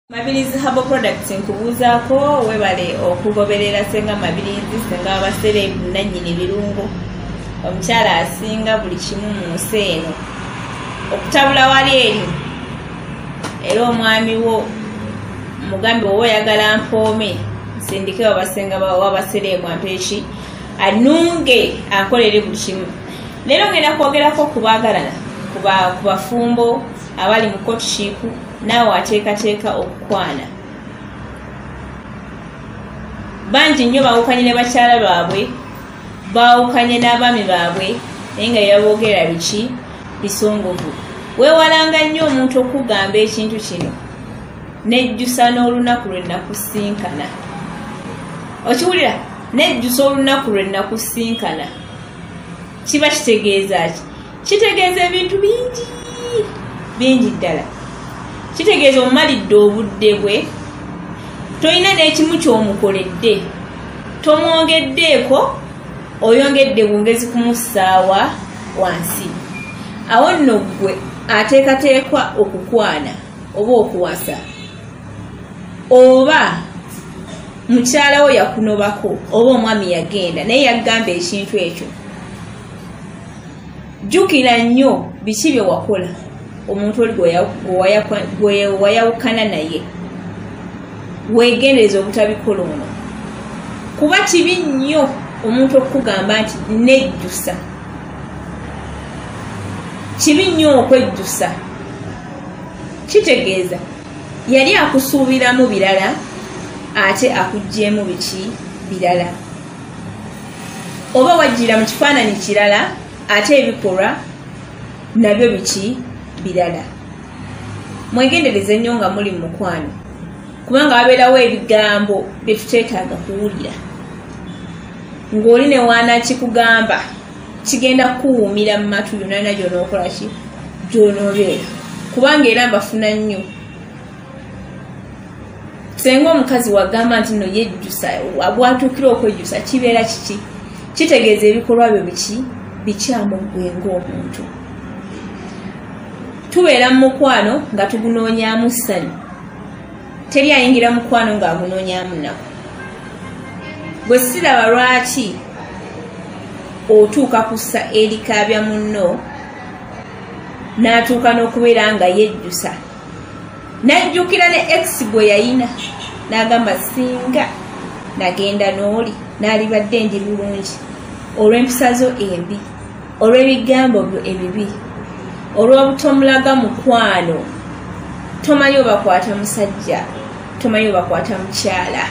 Mabirizi Herbal Products nkubuuzaako, webale okugoberera Senga Mabirizi, senga w'abasereebu, nannyini birungo, omukyala asinga buli kimu mu nsi eno. Okutabula wali eri, era omwami wo mugambe oba oyagala mpoome, nsindike wabasenga w'abasereebu ampeeki anunge ankolere buli kimu. Leero ngenda kwogerako ku baagalana, ku bafumbo abali mu courtship, naawe ateekateeka okukwana. Bangi nnyo baawukanye ne bakyala baabwe, baawukanye n'abaami baabwe, naye nga bye biki bisongovu. Weewalanga nnyo omuntu okugamba ekintu kino, nejjusa n'olunaku lwe nakusinkana. Okiwulira? Nejjusa olunaku lwe nakusinkana. Kiba kitegeeza ki? Kitegeeza ebintu bingi bingi ddala. Kitegeeza omumalidde obudde bwe, tolina n'ekimu ky'omukoledde, tomwongeddeeko, oyongedde bwongezi kumussaawa wansi. Awo nno ggwe ateekateekwa okukwana oba okuwasa, oba mukyala wo yakunobako oba omwami yagenda naye yagamba ekintu ekyo, jjukira nnyo biki bye wakola omuntu oli gwe wayawukana naye. Weegendereza obutabikola ono, kuba kibi nnyo omuntu okukugamba nti nejjusa. Kibi nnyo okwejjusa. Kitegeeza yali akusuubiramu birala ate akuggyeemu biki birala, oba wajjira mu kifaananyi kirala ate ebikolwa nabyo biki birala. Mwegendereze nnyo nga muli mu mukwano, kubanga wabeerawo ebigambo bye tuteetaaga kuwulira. Ng'oli ne waanakikugamba kigenda kukuwuumira mu matu yonna yonna gy'onookola ki, gy'onoobeera, kubanga era mbafuna nnyo. Senga omukazi wagamba nti nno yejjusa, bw'atuukira okwejjusa kibeera kiki? Kitegeeza ebikolwa byo biki bikyamu ggwe ng'omuntu. Tubeera mu mukwano nga tugunoonyaamu ssanyu. Teri ayingira mukwano ng'agunoonyaamu nnaku. Bwe siraba lwaki otuuka kussa erikaabya munno n'atuuka n'okubeera nga yejjusa, n'ajjukira ne ex gwe yayina n'agamba singa nagenda n'oli n'alibadde ndi bulungi, olw'empisa zo embi, olw'ebigambo byo ebibi, olw'obutomulaga mukwano. Tomanyi obakwata musajja, tomanyi obakwata mukyala.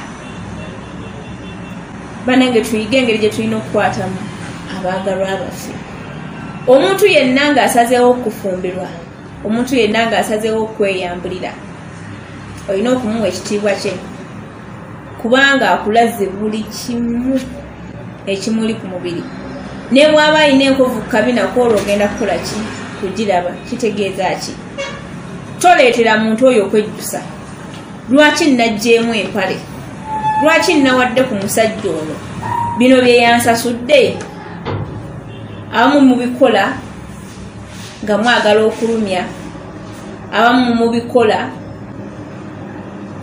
Bannange tuyige engeri gye tulina okukwatamu abaagalwa baffe. Omuntu yenna ng'asazeewo okufumbirwa, omuntu yenna ng'asazeewo okweyambulira, olina okumuwa ekitiibwa kye, kubanga akulaze buli kimu ekimuli ku mubiri. Ne bw'aba alina enkovu ku kabina kwolwo ogenda kukola ki? Kugiraba. Kitegeeza ki? Toleetera muntu oyo okwejjusa. Lwaki nnaggyeemu empale? Lwaki nnawadde ku musajja ono? Bino bye yansasudde. Abamu mubikola nga mwagala okulumya, abamu mubikola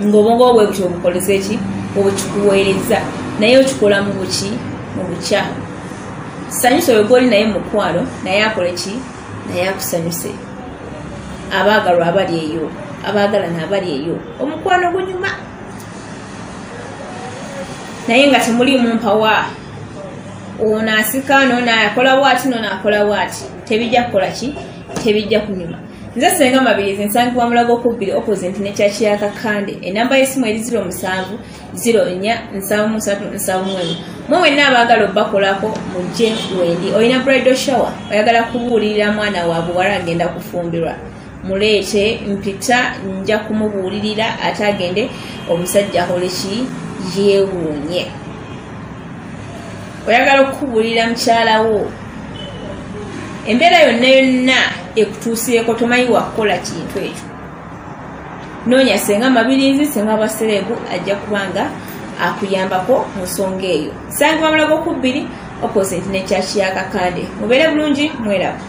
ng'obwongo bwe butyo obukoleze ki, obukikuweereza, naye okikola mu buki, mu bukyamu. Sanyusa oyo gw'oli naye mukwano, naye akole ki, naye akusanyuse. Abaagalwa abali eyo, abaagalana abali eyo, omukwano gunyuma naye nga temuliimu mpawa. Ono asika n'ono akola bw'ati n'ono akola bw'ati, tebijja kukola ki, tebijja kunyuma. Nze Senga Mabirizi, nsangibwa Mulago ku 2 opposite ne church ya Kakande. Enamba y'essimu eri 07 04 73 71. Mwe mwenna abaagala obbakolako mujje wendi. Olina bridal shower, oyagala kubuulirira mwana wa buwala agenda kufumbirwa, muleete mpita, nja kumubuulirira ate agende omusajja akole ki, yeewuunye. Oyagala okukubuulirira mukyala wo, embeera yonna yonna ekutuuseeko, tomanyi wakukola kintu ekyo, noonya Senga Mabirizi, Senga Basereebu, ajja kubanga akuyambako mu nsonga eyo. Nsangibwa Mulago ku 2 opposite ne church ya Kakande. Mubeere bulungi, mweraba.